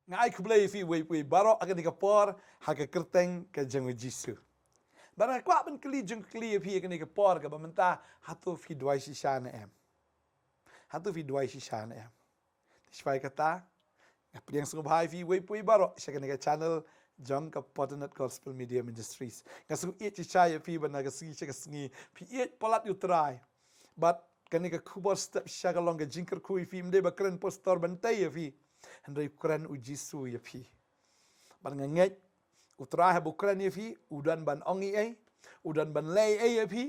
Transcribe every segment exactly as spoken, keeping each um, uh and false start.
Nga ai khublei ïa phi uwei pa uwei baroh ha kane ka por ha ka kyrteng ka jong u Jisu. Bad nga kwah ban kylli jingkylli ïa phi ha kane ka por kaba mynta, hato phi duwai shisha ne em? Hato phi duwai shisha ne em? Te shuwa kata, nga pdiang sngewbha ïa phi uwei pa uwei baroh sha kane ka channel jong ka Potternet Gospel Media Ministries. Nga sngewbha ïeit shisha ïa phi ba na ka sngi sha ka sngi phi ïeit palat ïa u Trai. Bad kane ka khubor step shisha ka long ka jingkyrkhu ïa phi, ym dei ba kren pastor ban tei ïa phi, hynrei kren u Jisu ïa phi. Bad nga ngeit u Trai haba u kren ïa phi, u don ban ong ei ei, u don ban leh ei ei ïa phi,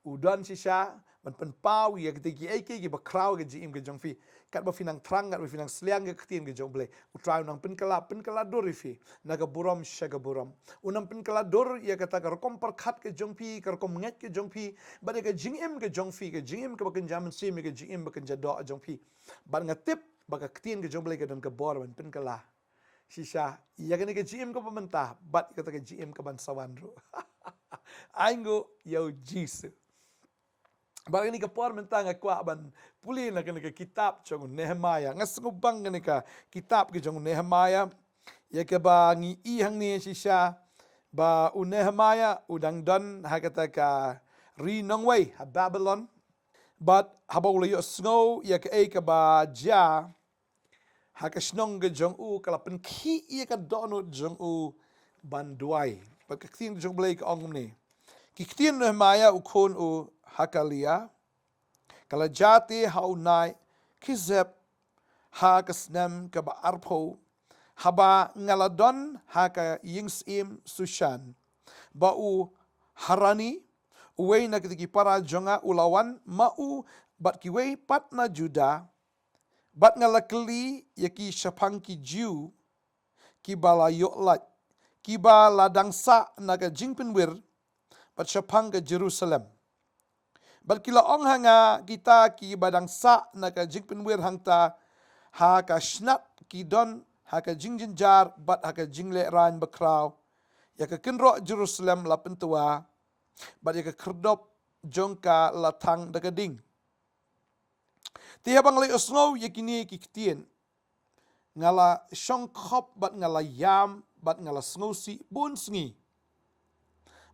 u don shisha ban pynpaw ïa kita kiei kiei kiba khraw ha ka jingim ka jong phi. Katba phi nang thrang, katba phi nang sliang ïa ka ktien ka jong u Blei, u Trai u nang pynkylla, pynkylla dur ïa phi na ka burom sha ka burom. U nang pynkylla dur ïa kata ka rukom pyrkhat ka jong phi, ka rukom ngeit ka jong phi, bad ïa ka jingim ka jong phi, ka jingim kaba kynja mynsiem, ïa ka jingim ba kynja doh jong phi. Bad nga tip ba ka ktien ka jong u Blei ka don ka bor ban pynkylla shisha ïa kane ka jingim kaba mynta bad ïa kata ka jingim kaban sa wan ruh. Ai nguh ïa u Jisu. Bad ha kane ka por mynta nga kwah ban pule na kane ka kitab jong u Nehemiah. Nga sngewbang kane ka kitab ka jong u Nehemiah, ïa kaba ngi i hangne shisha ba u Nehemiah u dang don ha kata ka ri nongwei ha Babylon. Bad haba u la ïohsngew ïa kaei kaba jia ha ka shnong ka jong u, ka la pynkhih ïa ka dohnud jong u ban duwai. Bad ka ktien jong u Blei ka ong kumne: Ki ktien u Nehemiah u khun u Hakaliah ka la jia te ha u Nai Kislev ha ka snem kaba arphew, haba nga la don ha ka ïing syiem Sushan. Ba u Hanani, uwei na kita ki para jong nga, u la wan ma u bad kiwei pat na Judah. Bad nga la kylli ïa ki shaphang ki Jiw kiba la ïoh lait, kiba la dang sah na ka jingpynwir, bad shaphang ka Jerusalem. Bad ki la ong ha nga, kita kiba dang sah na ka jingpynwir hangta ha ka shnat ki don ha ka jingjynjar bad ha ka jinglehrain bakhraw. Ïa ka kynroh Jerusalem la pyntwa, bad ïa ka khyrdop jong ka la thang da ka ding. Te haba nga la ïohsngew ïa kine ki ktien, nga la shongkhop bad nga la ïam bad nga la sngewsih bun sngi.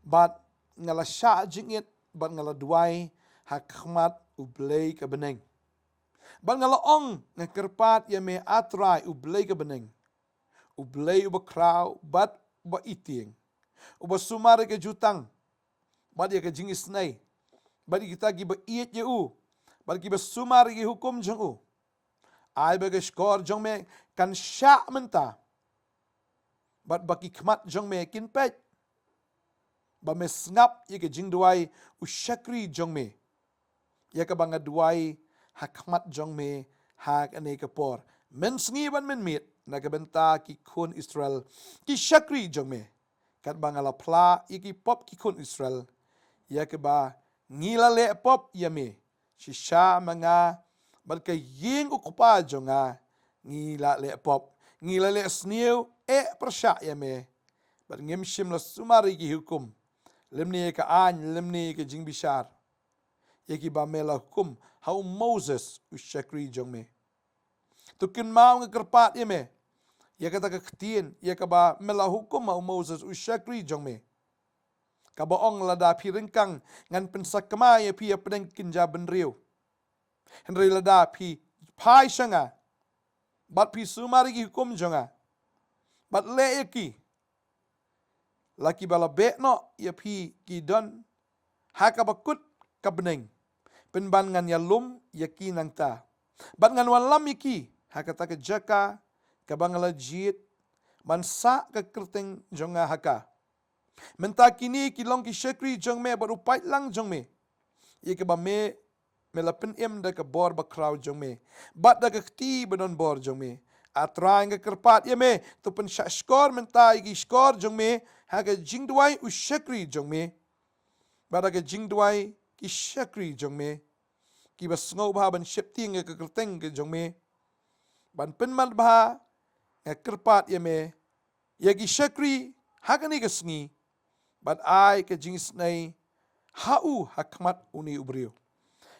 Bad nga la shah jingit bad nga la duwai ha khmat u Blei ka bneng. Bad nga la ong, nga kyrpad ïa me, A Trai u Blei ka bneng, u Blei uba khraw bad uba itieng, uba sumar ïa ka jutang bad ïa ka jingisynei, bad ïa kita kiba ïeit ïa u bad kiba sumar ïa ki hukum jong u. Ai ba ka shkor jong me kan shah mynta, bad ba ki khmat jong me kin peit, ba me sngap ïa ka jingduwai u shakri jong me, ïa kaba nga duwai ha khmat jong me ha kane ka por mynsngi bad mynmiet na ka bynta ki khun Israel, ki shakri jong me, katba nga la phla ïa ki pop ki khun Israel, ïa kaba ngi la leh pop ïa me, shisha ma nga bad ka ïing u kpa jong nga, ngi la leh pop, ngi la leh sniew eh pyrshah ïa me, bad ngim shym la sumar ïa ki hukum, lymne ïa ka aiñ, lymne ïa ka jingbishar, ïa kiba me la hukum ha u Moses u shakri jong me. To kynmaw, nga kyrpad ïa me, ïa kata ka ktien ïa kaba me la hukum ha u Moses u shakri jong me, kaba ong, lada phi ryngkang, ngan pynsakma ïa phi hapdeng ki kynja bynriew. Hynrei lada phi phai sha nga bad phi sumar ïa ki hukum jong nga bad leh ïa ki, la kiba la beh noh ïa phi ki don ha kaba kut ka bneng, pynban ngan ïalum ïa ki nangta, bad ngan wallam ïa ki ha kata ka jaka kaba nga la jied ban sah ka kyrteng jong nga ha ka. Mynta kine ki long ki shakri jong me bad u paidlang jong me, ïa kaba me, me la pynim da ka bor bakhraw jong me bad da ka kti badonbor jong me. A Trai, nga kyrpad ïa me, to pynshah shkor mynta ïa ki shkor jong me ha ka jingduwai u shakri jong me, bad ha ka jingduwai ki shakri jong me, kiba sngewbha ban sheptieng ïa ka kyrteng ka jong me, ban pynmat bha, nga kyrpad ïa me, ïa ki shakri ha kane ka sngi, bad ai ka jingisynei ha u ha khmat une u briew,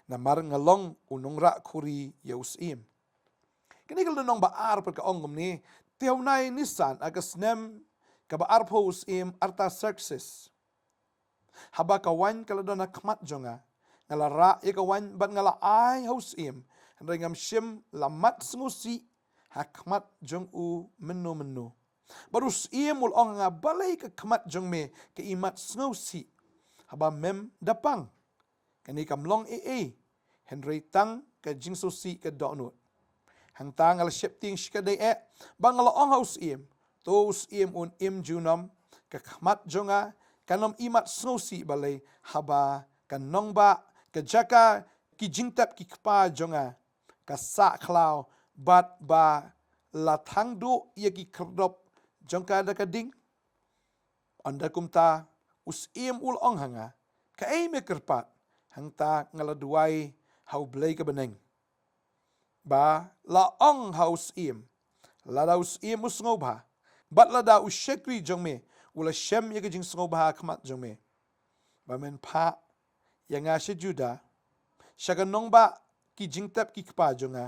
namar nga long u nongrah khuri ïa u syiem. Kane ka lynnong ba ar pat ka ong kumne: Te ha u bnai Nisan, ha ka snem kaba arphew u syiem Artaxerxes, haba ka waiñ ka la don ha khmat jong nga, nga la rah ïa ka waiñ bad nga la ai ha u syiem, hynrei ngam shym la mad sngewsih ha khmat jong u mynno mynno. Bad u syiem u la ong ha nga, balei ka khmat jong me ka imad sngewsih haba mem da pang? Kane kam long ei ei, hynrei tang ka jingsngewsih ka dohnud. Hangta nga la sheptieng shikatdei eh, bad nga la ong ha u syiem, to u syiem un im junom, ka khmat jong nga kan ym imad sngewsih balei, haba ka nongbah, ka jaka, ki jingtep ki kpa jong nga, ka sah khlaw, bad ba la thang duh ïa ki khyrdop jong ka da ka ding. Ynda kumta u syiem u la ong ha nga, kaei me kyrpad? Hangta nga la duwai ha u Blei ka bneng. Ba la ong ha u syiem, lada u syiem u sngewbha, bad lada u shakri jong me u la shem ïa ka jingsngewbha ha khmat jong me, ba men phah ïa nga sha Juda, sha ka nongbah, ki jingtep ki kpa jong nga,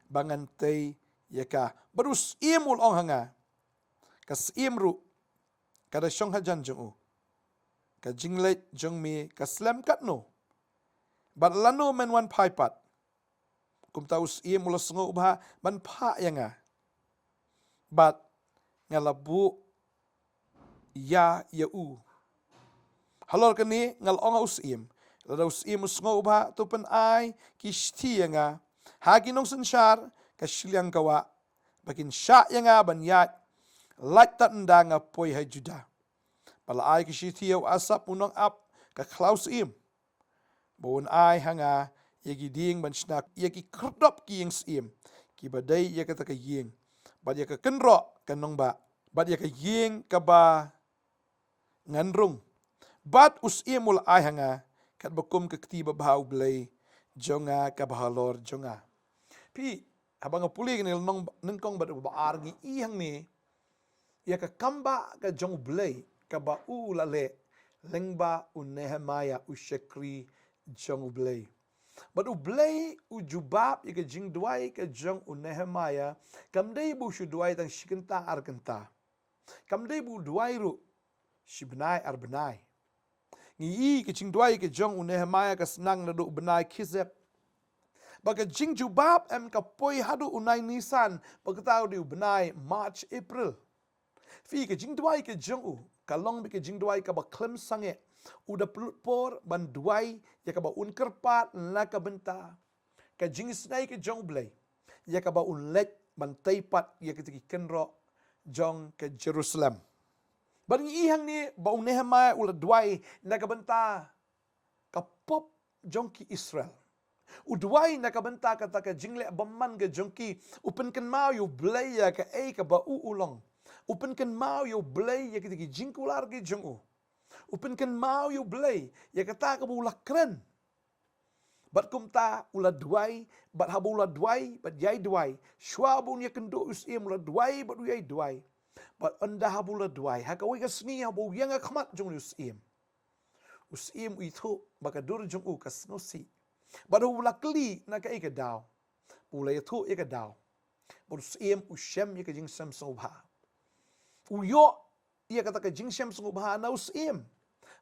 ba ngan tei ïa ka. Bad u syiem u la ong ha nga, ka syiem ruh ka da shong hajan jong u, ka jingleit jong me ka slem katno, bad lano men wan phai pat? Kumta u syiem u la sngewbha ban phah ïa nga, bad nga la buh ïa ïa u. Halor kane nga la ong ha u syiem, lada u syiem u sngewbha, to pynai ki shithi ïa nga ha ki nongsynshar ka shiliang ka wah, ba kin shah ïa nga ban ïaid lait tad ynda nga poi ha Juda. Bad la ai ki shithi ha u Asaph u nongap ka khlaw syiem, ba un ai ha nga ïa ki dieng ban shna ïa ki khyrdop ki ïing syiem, kiba dei ïa kata ka ïing, bad ïa ka kynroh ka nongbah, bad ïa ka ïing kaba ngan rung. Bad u syiem u la ai ha nga katba kum ka kti babha U Blei jong nga kaba halor jong nga. Phi, haba nga pule kane lynnong nyngkong bad ba ar, ngi i hangne ïa ka kambah ka jong U Blei kaba u la leh lyngba u Nehemiah u shakri jong U Blei. Bad U Blei u jubab ïa ka jingduwai ka jong u Nehemiah, kam dei ba u shu duwai tang shi kynta ar kynta. Kam dei ba u duwai ruh shi bnai ar bnai. Ngi i ka jingduwai ka jong u Nehemiah ka sdang naduh u bnai Kislev. Bad ka jingjubab em ka poi haduh u bnai Nisan, bad kata u dei u bnai March, April. Phi, ka jingduwai ka jong u ka long beit ka jingduwai kaba khlem sangeh. U da pynlut por ban duwai ïa kaba un kyrpad na ka bynta ka jingisynei ka jong U Blei, ïa kaba un leit ban tei pat ïa kita ki kynroh jong ka Jerusalem. Bad ngi i hangne ba u Nehemiah u la duwai na ka bynta ka pop jong ki Israel. U duwai na ka bynta kata ka jingleh bymman ka jong ki. U pynkynmaw ïa U Blei ïa kaei kaba u u long. U pynkynmaw ïa U Blei ïa kita ki jingkular ki jong u. U pynkynmaw ïa U Blei ïa kata kaba u la kren. Bad kumta u la duwai, bad haba u la duwai bad ïai duwai, shuwa ba un ïakynduh ïa u syiem, u la duwai bad u ïai duwai. Bad ynda haba u la duwai, ha kawei ka sngi haba u ïeng ha khmat jong u syiem, u syiem u ithuh ba ka dur jong u ka sngewsih. Bad haba u la kylli na kaei ka daw, u la ïathuh ïa ka daw. Bad u syiem u shem ïa ka jingshem sngewbha. U ïoh ïa kata ka jingshem sngewbha na u syiem.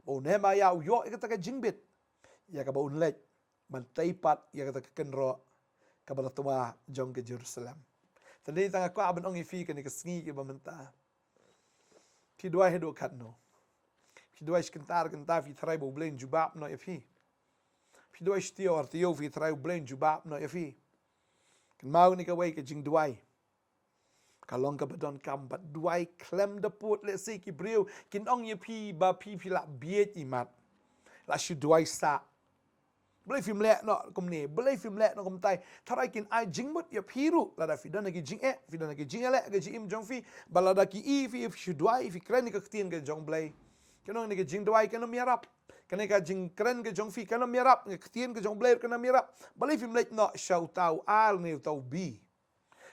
Ba u Nehemiah u ïoh ïa kata ka jingbit, ïa kaba un leit ban tei pat ïa kata ka kynroh kaba la twa jong ka Jerusalem. Te dei tang nga kwah ban ong ïa phi kane ka sngi kaba mynta. Phi duwai haduh katno? Phi duwai shi kynta ar kynta, phi tharai ba U Blei un jubab noh ïa phi? Phi duwai shi taïew ar taïew, phi tharai U Blei un jubab noh ïa phi? Kynmaw kane kawei ka jingduwai ka long kaba donkam, bad duwai khlem da pud. Lehse ki briew kin ong ïa phi ba phi, phi la bieit imat, la shu duwai sah. Balei phim leh noh kumne, balei phim leh noh kumtai? Tharai kin ai jingmut ïa phi ruh lada phi don ha ki jingeh, phi don ha ki jingïaleh ha ka jingim jong phi. Bad lada ki i phi, phi shu duwai, phi kren ïa ka ktien ka jong U Blei, kin ong kane ka jingduwai kan ym ïarap, kane ka jingkren ka jong phi kan ym ïarap, ka ktien ka jong U Blei kan ym ïarap. Balei phim leit noh sha uta u A ne uta u B?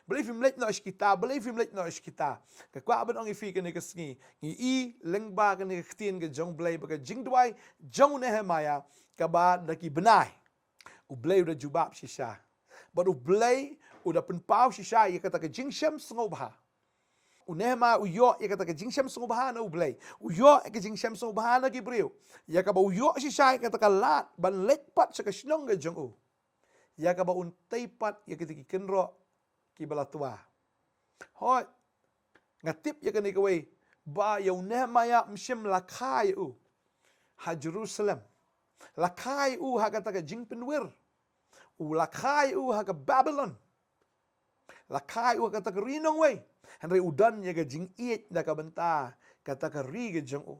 Balei phim leit noh sha kita? Balei phim leit noh sha kita? Nga kwah ban ong ïa phi kane ka sngi, ngi i lyngba kane ka ktien ka jong U Blei ba ka jingduwai jong u Nehemiah kaba da ki bnai, U Blei u da jubab shisha. Bad U Blei u da pynpaw shisha ïa kata ka jingshem sngewbha. U Nehemiah u ïoh ïa kata ka jingshem sngewbha na U Blei. U ïoh ïa ka jingshem sngewbha na ki briew. Ïa kaba u ïoh shisha ïa kata ka lad ban leit pat sha ka shnong ka jong u. Ïa kaba un tei pat ïa kita ki kynroh kiba la twa. Hooid. Nga tip ïa kane kawei, ba ïa u Nehemiah um shym la kha ïa u ha Jerusalem. La kha ïa u ha kata ka jingpynwir. U la kha ïa u ha ka Babylon. La kha ïa u ha kata ka ri nongwei. Hynrei u don ïa ka jingïeit na ka bynta kata ka ri ka jong u.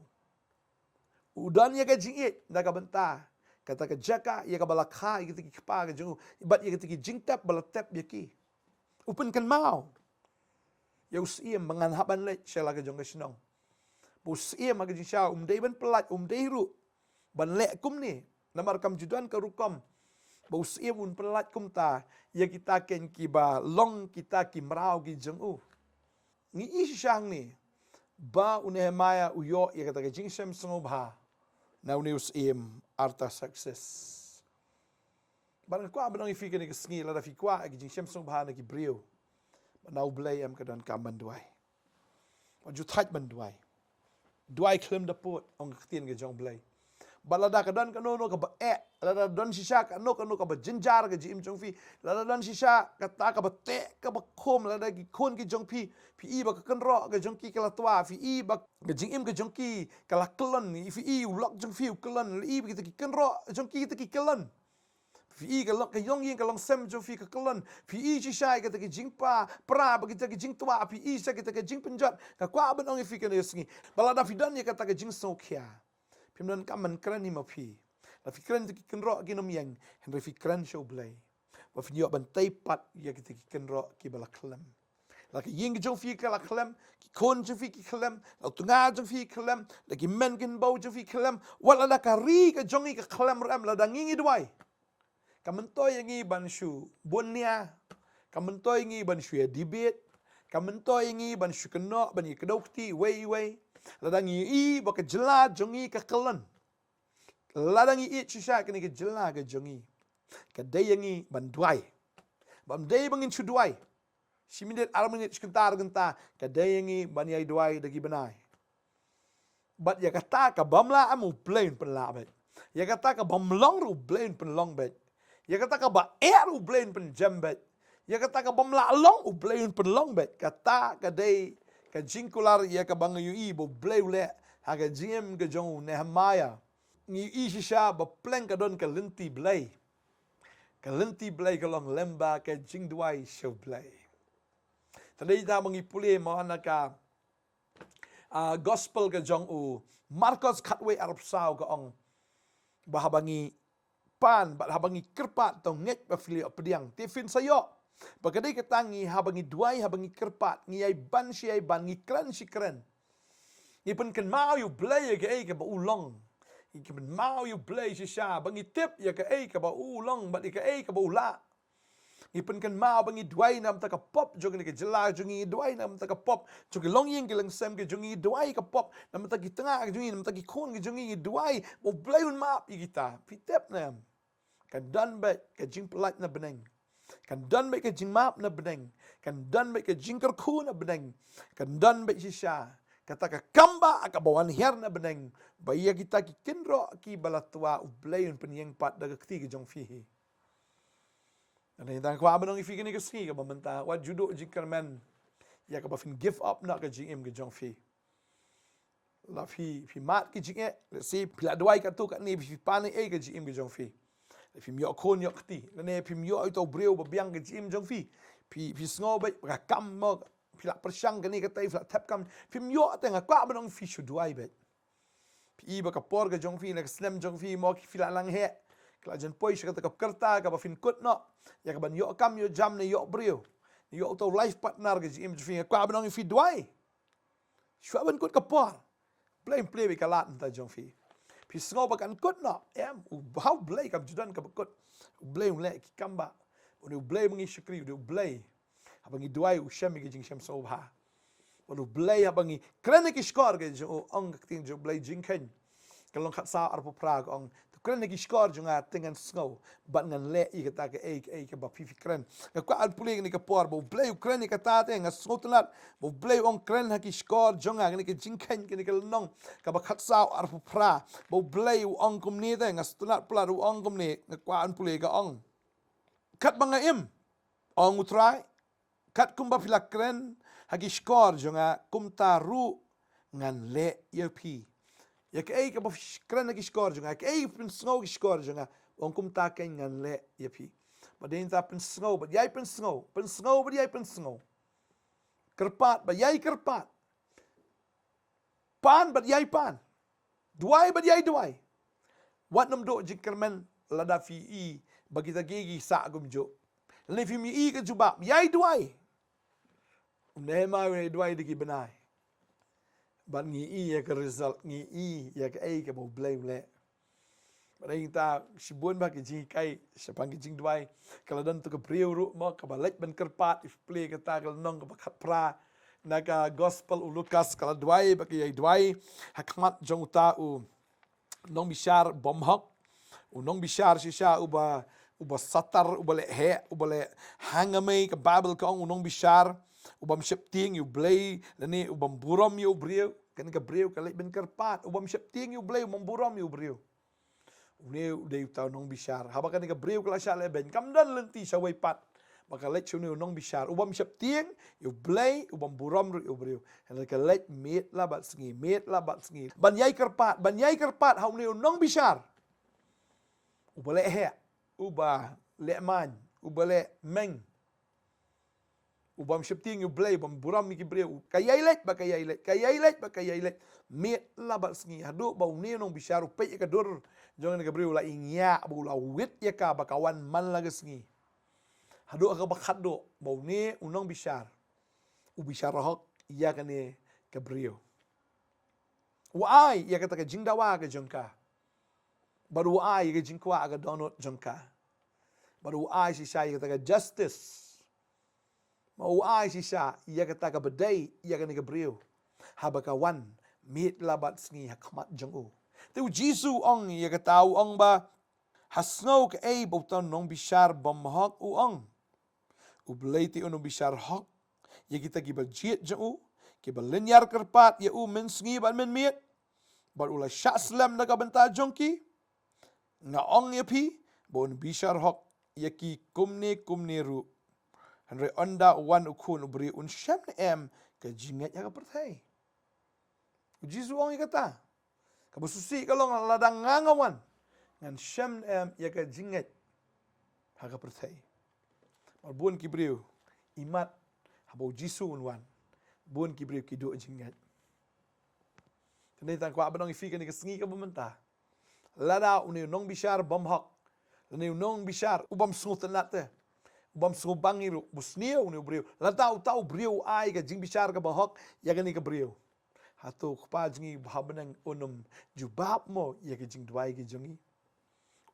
U don ïa ka jingïeit na ka bynta kata ka jaka ïa kaba la kha ïa kita ki kpa ka jong u, bad ïa kita ki jingtep ba la tep ïa ki. U pynkynmaw ïa u syiem ba ngan hap ban leit sha la ka jong ka shnong. Ba u syiem ha ka jingshisha um dei ban pyllait, um dei ruh ban leh kumne. Namar kam ju don ka rukom ba u syiem un pyllait kumta ïa kita ken kiba long kita ki mraw ki jong u. Ngi ïohi shisha hangne ba u Nehemiah u ïoh ïa kata ka jingshem sngewbha na une u syiem Artaxerxes. Bad nga kwah ban ong ïa phi kane ka sngi, lada phi kwah ïa ka jingshem sngewbha na ki briew, bad na U Blei em, ka donkam ban duwai. Wat ju thait ban duwai. Duwai khlem da pud, ong ka ktien ka jong U Blei. Bad lada ka don kano kano kaba eh, lada don shisha kano kano kaba jynjar ka jingim jong phi, lada don shisha kata kaba teh kaba khum, lada ki khun ki jong phi, phi i ba ka kynroh ka jong ki ka la twa, phi i ba ka jingim ka jong ki ka la kyllon, phi i u lok jong phi u kyllon, phi i ba kita ki kynroh jong ki kita ki kyllon. Phi i ka long, ka longïing ka longsem jong phi ka kyllon. Phi i shisha ïa kata ka jingpa pra bad kita ka jingtwa, phi i shisha kata ka jingpynjot. Nga kwah ban ong ïa phi kane ka sngi, ba lada phi don ïa kata ka jingsngewkhia, phim donkam ban kren hi ma phi. Lada phi kren ïa kita ki kynroh kin ym ïeng, hynrei phi kren sha U Blei, ba phin ïoh ban tei pat ïa kita ki kynroh kiba la khlem. La ka ïing ka jong phi ka la khlem, ki khun jong phi ki khlem, la u tnga jong phi ki khlem, la ki hynmen ki hynbew jong phi ki khlem, wat lada ka ri ka jong ngi ka khlem ruh em, lada ngi ngi duwai, ka myntoi ïa ngi ban shu bun nia, ka myntoi ïa ngi ban shu ïa debate, ka myntoi ïa ngi ban shu kynnoh, ban ïa kdew kti iwei iwei. Lada ngi i ba ka jylla jong ngi ka kyllon, lada ngi ïeit shisha kane ka jylla ka jong ngi, ka dei ïa ngi ban duwai. Bym dei ba ngin shu duwai shi minit, ar minit, shi kynta, ar kynta, ka dei ïa ngi ban ïai duwai da ki bnai. Bad ïa kata ka bym lah em, U Blei un pynlah beit. Ïa kata ka bym long ruh, U Blei un pynlong beit. Ïa kata kaba eh ruh, U Blei un pynjem beit. Ïa kata ka bym lah long, U Blei un pynlong beit. Kata ka dei ka jingkular ïa kaba nga ïohi ba U Blei u leh ha ka jingim ka jong u Nehemiah. Ngi ïohi shisha ba pleng ka don ka lynti Blei. Ka lynti Blei ka long lem bad ka jingduwai sha U Blei. Te dei ta ba ngi pule mo na ka, ah, gospel ka jong u Markos khatwei arphew saw ka ong ba haba ngi pan bad haba ngi kyrpad, to ngeit ba phi la ïoh pdiang, te phin sa ïoh. Ba ka dei kata ngi, haba ngi duwai, haba ngi kyrpad, ngi ïai ban shi ïai ban, ngi kren shi kren, ngi pynkynmaw ïa U Blei ïa kaei kaba u long. Ngi pynkynmaw ïa U Blei shisha ba ngi tip ïa kaei kaba u long bad ïa kaei kaba u lah. Ngi pynkynmaw ba ngi duwai na bynta ka pop jong kane ka jylla jong ngi, ngi duwai na bynta ka pop jong ki longïing ki longsem ki jong ngi, ngi duwai ka pop na bynta ki tnga ki jong ngi, na bynta ki khun ki jong ngi, ngi duwai ba U Blei un map ïa kita. Phi tip ne em? Kan don beit ka jingpyllait na bneng. Kan don beit ka jingmap na bneng. Kan don beit ka jingkyrkhu na bneng. Kan don beit shisha kata ka kam ba, kaba wan hiar na bneng, ba ïa kita ki kynroh kiba la twa U Blei un pynïeng pat da ka kti ka jong phi hi. Nga dang kwah ban ong ïa phi kane ka sngi kaba mynta, wat ju duh jingkyrmen ïa kaba phin give up noh ka jingim ka jong phi. La phi, phi mad ki jingeh, let's say phi la duwai katto katne, phi pan ei ei ka jingim ka jong phi. La phim ïoh khun ïoh kti, lane phim ïoh ito briew ba biang ka jingim jong phi. Phi, phi sngew beit ba ka kam mo, phi la pyrshang kane katai, phi la thep kam, phim ïoh, te nga kwah ban ong phi shu duwai beit. Phi i ba ka por ka jong phi, ne ka snem jong phi mo, ki phi la nang heh, ka la jan poi sha kata ka kyrta kaba phin kut noh ïa kaban ïoh kam ïoh jam ne ïoh briew, ne ïoh uto u life partner ka jingim jong phi. Nga kwah ban ong ïa phi duwai. Shuwa ban kut ka por, Blei un plie beit ka lad mynta jong phi. Phi sngew ba kan kut noh, em, u, ha U Blei kam ju don kaba kut. U Blei un leh ki kam ba, u dei U Blei ba ngi shakri, u dei U Blei haba ngi duwai u shem ïa ki jingshem sngewbha. Bad U Blei haba ngi kren ïa ki shkor ka jong u, ong ka ktien jong U Blei Jingkheiñ ka lynnong khatsaw arphew phra ka ong, to kren ha ki shkor jong nga te ngan sngew, bad ngan leh ïa kata kaei kaei kaba phi phi kren. Nga kwah ban pule kane ka por ba U Blei u kren ïa kata te, nga sngewtynnat ba U Blei u ong kren ha ki shkor jong nga, kane ka Jingkheiñ kane ka lynnong kaba khatsaw arphew phra, ba U Blei u ong kumne te, nga sngewtynnat palat u ong kumne, nga kwah ban pule, ka ong: Katba nga im, ong U Trai, kat kumba phi la kren ha ki shkor jong nga, kumta ruh ngan leh ïa phi. Ïa kaei kaba phi kren ha ki shkor jong nga, kaei pynsngew ki shkor jong nga, ong kumta kein ngan leh ïa phi. Bad dei nangta pynsngew bad ïai pynsngew, pynsngew bad ïai pynsngew, kyrpad bad ïai kyrpad, pan bad ïai pan, duwai bad ïai duwai. Wat nym duh jingkyrmen lada phi i ba kita ki ki sah kumjuh. Lane phim i ka jubab, ïai duwai. U Nehemaïah u ïai duwai da ki bnai, bad ngi i ïa ka result, ngi i ïa kaei kaba U Blei u leh. Bad dei nangta shibun bha ki jinghikai shaphang ki jingduwai. Ka la don tu ka briew ruh mo kaba leit ban kyrpad, ïa phi pule kata ka lynnong kaba khatphra na ka Gospel u Lukas, ka la duwai bad ka ïai duwai ha khmat jong uta u nongbishar bymhok, u nongbishar shisha uba, uba satar, uba leh heh, uba leh hangamei. Ka Baibl ka ong u nongbishar u bym sheptieng ïa U Blei lane u bym burom ïa u briew. Kane ka briew ka leit ban kyrpad, u bym sheptieng ïa U Blei, u bym burom ïa u briew. Une u dei uta u nongbishar. Haba kane ka briew ka la shah lehbeiñ, kam don lynti shawei pat ba ka leit sha une u nongbishar, u bym sheptieng ïa U Blei, u bym burom ruh ïa u briew. Hynrei ka leit miet la bad sngi, miet la bad sngi, ban ïai kyrpad, ban ïai kyrpad ha une u nongbishar uba leh heh, uba leh main, uba leh meng, u bym sheptieng ïa U Blei, u bym burom ïa ki briew. Ka ïai leit bad ka ïai leit, ka ïai leit bad ka ïai leit, miet la bad sngi, haduh ba une u nongbishar u peit ïa ka dur jong kane ka briew, la ïngiah bad u la wit ïa ka ba ka wan man la ka sngi. Haduh ha kaba khatduh ba une u nongbishar u bishar hok ïa kane ka briew. U ai ïa kata ka jingdawa ka jong ka, bad u ai ïa ka jingkwah ka dohnud jong ka, bad u ai shisha ïa kata ka justice. Ma u ai shisha ïa kata kaba dei ïa kane ka briew haba ka wan miet la bad sngi ha khmat jong u. Te U Jisu u ong ïa kata, u ong ba, ha sngew kaei ba uta u nongbishar bymhok u ong. U Blei te un bishar hok ïa kita kiba jied jong u, kiba lynñiar kyrpad ïa u mynsngi bad mynmiet, bad u la shah slem na ka bynta jong ki. Nga ong ïa phi ba un bishar hok ïa ki kumne kumne ruh. Hynrei ynda u wan u Khun u briew, un shem ne em ka jingngeit ha ka pyrthei? U Jisu u ong ïa kata. Kaba sngewsih ka long, lada nga nga wan, ngan shem ne em ïa ka jingngeit ha ka pyrthei? Mar bun ki briew, imat haba U Jisu un wan, bun ki briew ki duh jingngeit. Te dei tang kwah ban ong ïa phi kane ka sngi kaba mynta, lada une u nongbishar bymhok, lane u nongbishar u bym sngewtynnat te, u bym sngewbang hi ruh, u sniew une u briew, lada uta u briew u ai ka jingbishar kaba hok ïa kane ka briew, hato u Kpa jong ngi uba ha bneng un ym jubab mo ïa ka jingduwai ka jong ngi?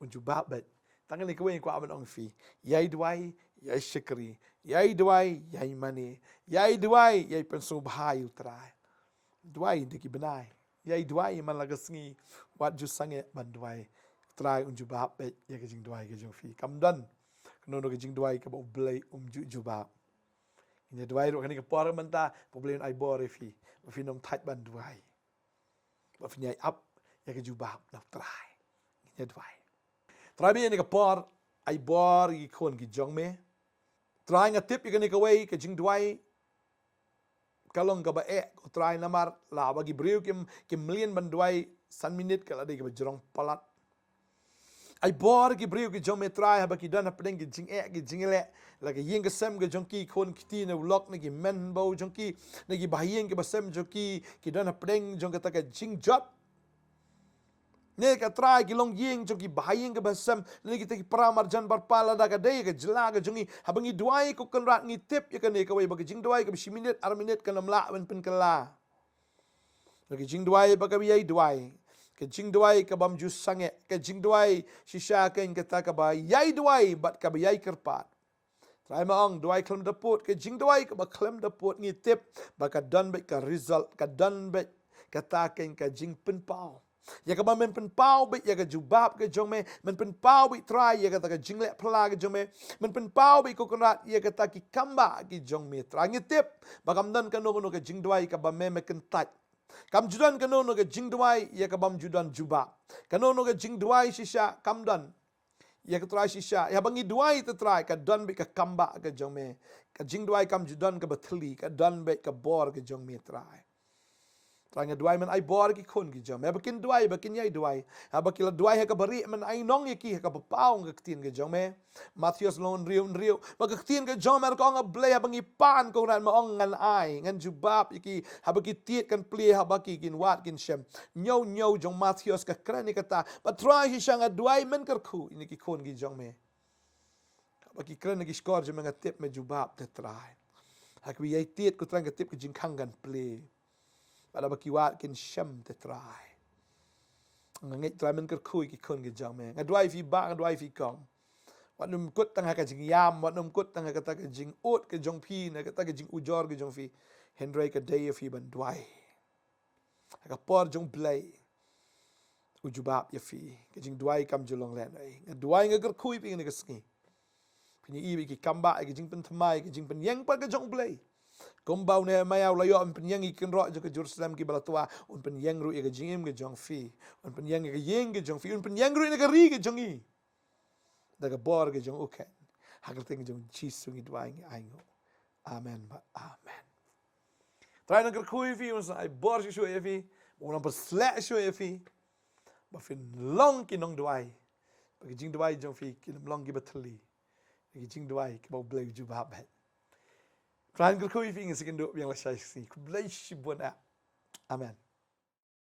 Un jubab beit. Tang kane kawei nga kwah ban ong ïa phi, ïai duwai, ïai shakri, ïai duwai, ïai mane, ïai duwai, ïai pynsngewbha ïa U Trai. Duwai da ki bnai, ïai duwai man la ka sngi, wat ju sangeh ban duwai. U Trai un jubab beit ïa ka jingduwai ka jong phi. Kam don kano kano ka jingduwai kaba U Blei um ju jubab. Ngin ïa duwai ruh kane ka por mynta ba U Blei un ai bor ïa phi ba phin ym thait ban duwai, ba phin ïai ap ïa ka jubab na U Trai. Ngin ïa duwai. Trai, ba ïa kane ka por ai bor ïa ki khun ki jong me. Trai, nga tip ïa kane kawei ka jingduwai ka long kaba eh, ko Trai, namar la ba ki briew kim, kim mlien ban duwai san minit ka la dei kaba jrong palat. Ai bor ki briew ki jong me Trai, haba ki don hapdeng ki jingeh ki jingleh, la ka ïing ka sem ka jong ki, khun kti ne u lok ne ki hynmen hynbew jong ki, ne ki bahaïing ki basem jong ki, ki don hapdeng jong kata ka jingjot. Ne ka Trai ki longïing jong ki bahaïing ki basem, ne kita ki para marjan barpa lada ka dei ka jylla ka jong ngi, haba ngi duwai ko Kynrad ngi tip ïa kane kawei ba ka jingduwai kaba shi minit ar minit kan ym lah ban pynkylla. Ka jingduwai ba kaba ïai duwai, ka jingduwai ka bym ju sangeh, ka jingduwai shisha kein kata kaba ïai duwai bad kaba ïai kyrpad. Trai, ma ong duwai khlem da pud, ka jingduwai kaba khlem da pud ngi tip ba ka don beit ka result, ka don beit kata kein ka jingpynpaw. Ïa kaba men pynpaw beit ïa ka jubab ka jong me, men pynpaw beit Trai ïa kata ka jingleh phylla ka jong me, men pynpaw beit ko Kynrad ïa kata ki kambah ki jong me Trai. Ngi tip ba kam don kano kano ka jingduwai kaba me me kyntait. Kam ju don kano kano ka jingduwai ïa kabym ju don jubab. Kano kano ka jingduwai shisha kam don ïa ka Trai shisha. Ïa ba ngi duwai te Trai ka don beit ka kambah ka jong me. Ka jingduwai kam ju don kaba thylli, ka don beit ka bor ka jong me Trai. Trai nga duwai men ai bor ki khun ki jong me ba kin duwai, ba kin ïai duwai. Haba ki la duwai ha kaba rieh men ai nong ïa ki ha kaba paw ka ktien ka jong me. Mathaios lynnong hynriew hynriew. Ba ka ktien ka jong me ka ong A Blei haba ngi pan ko Kynrad me ong ngan ai, ngan jubab ïa ki, haba ki tied kan plie, haba ki kin wad kin shem. Hynñiew hynñiew jong Mathaios ka kren ïa kata. Ba Trai shisha nga duwai men kyrkhu ïa ki khun ki jong me. Haba ki kren ha ki shkor jong me nga tip me jubab te Trai. Ha kiba ïai tied ko Trai nga tip ka jingkhang kan plie. Bad haba ki wad kin shem te Trai. Nga ngeit Trai men kyrkhu ïa ki khun ki jong me. Nga duwai ïa phi Bah, nga duwai ïa phi Kong. Wat nym kut tang ha ka jingïam, wat nym kut tang ha kata ka jingud ka jong phi, na kata ka jingujor ka jong phi. Hynrei ka dei ïa phi ban duwai. Ha ka por jong U Blei u jubab ïa phi. Ka jingduwai kam ju long lehnohei. Nga duwai nga kyrkhu ïa phi kane ka sngi. Phin ïohi beit ki kambah ïa ka jingpynthymmai, ïa ka jingpynïeng pat ka jong U Blei. Kumba u Nehemaïah u la ïoh ban pynïeng ïa ki kynroh jong ka Jerusalem kiba la twa, un pynïeng ruh ïa ka jingim ka jong phi. Un pynïeng ïa ka ïing ka jong phi, un pynïeng ruh ïa ka ri ka jong ngi. Da ka bor ka jong U Kynrad. Ha ka kyrteng ka jong U Jisu ngi duwai ngi ainguh. Amen bad amen. Trai nang kyrkhu ïa phi, un sa ai bor shuh shuh ïa phi, un nang pynsleh shuh ïa phi. Ba phin long ki nongduwai. Ba ki jingduwai jong phi kin ym long kiba thylli. Ki jingduwai kiba U Blei u jubab beit. Trai nang kyrkhu ïa phi, ngin sa ïakynduh biang lashai sngi. Khublei shibun ah. Amen.